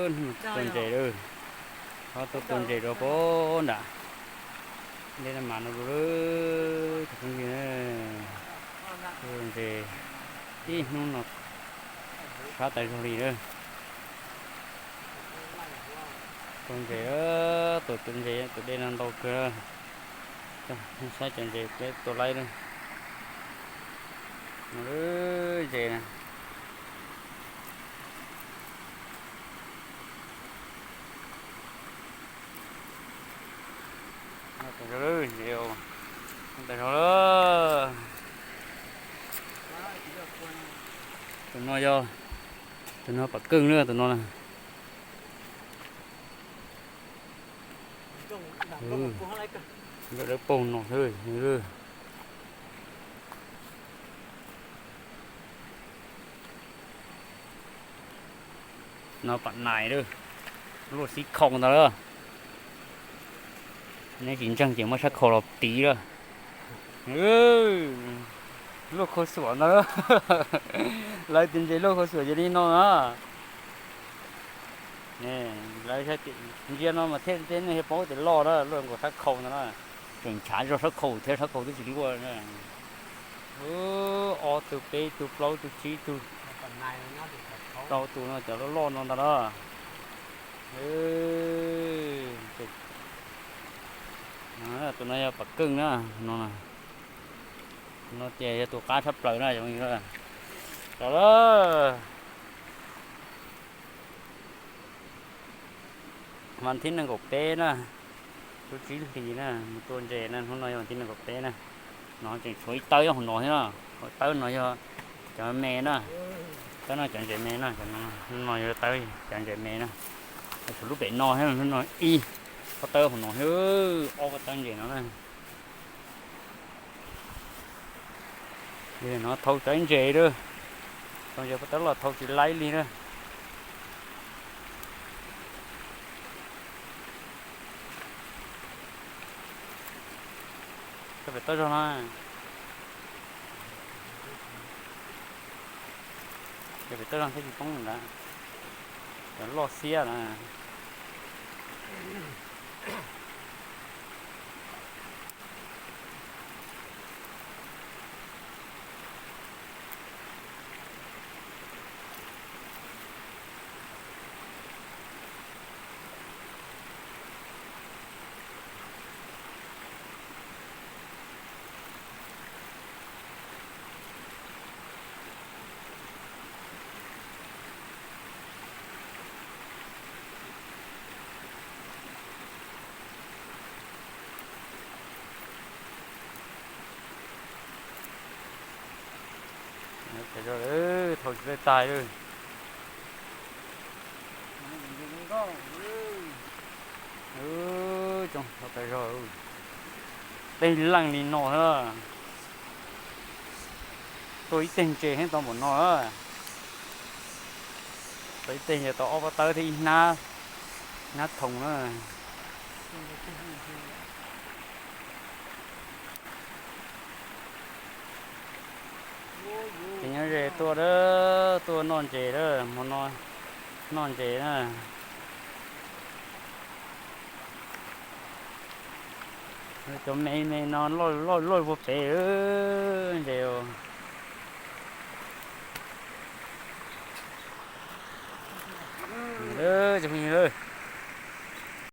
Tua ntses lawm. Ho tuaj tua ntses rau pem nram dej Naj Mas no lawm, tus phooj ywg. Tua ntses ib hnub no sab tas zog li lawm. Tua ntses, tua tua ntses, tus dej no ntau kawg. Saib cov ntses peb tua laib lawm. Ntses na. Ntses, ntses tas zog lawm. Tus no yog, tus no pam keej na, tus no na. Lawv paug no xwb. No pam nais lawm, luaj xib khau ntag lawm. Neb tsis ntseeg ces muab sab khau los tiv lawm. Luaj khau xuam ntag lawm. Lawv tus ntses luaj khau xuam yog li no na. Lawv ntsia no mas thiaj li nej thiaj paub tias loj na, luaj nkaus sab khau ntag na. Tseem ntshav zog sab khau thiab, sab khau twb tsis luaj. Ob tug, peb tug, plaub tug, tsib tug, rau tus no cov loj loj no ntag na. Tus no yog pam keej na, no, no ces yog tus qab tshaj plaws na. Rau lawm. Vas thib nees nkaum peb na, lub tsib hlis na, mus tua ntses na, hnub no yog vas thib nees nkaum peb na. No tseem tshuav ib tawb hauv no thiab na, hauv tawb no yog cov me na, tawb no cov ntses me na, no yog tawb cov ntses me na. Tshuav lub pem no thiab, lub no ib, pob tawb hauv no thiab, ob pob tawb ntses no na. No thau tawb ntses lawm, thau ntses pob tawb los thau tsis laib li na. Cov pem tawb zog no, cov pem tawb zog thiaj tsis poob ntawd, cov loj xiab na. Thau tsis tau tag li. Tau tas zog, tej leej li no na. Tua ib teg ntses thiaj tau npaum no. Tua ib teg ntses tau ob pob tawb thiab ib hnab, hnab thoom na. Ces nyob ze tuaj, tuaj noj ntses lawm, hmo no noj ntses na. Cov me me no loj loj loj puag pem ntses. Cov phooj ywg,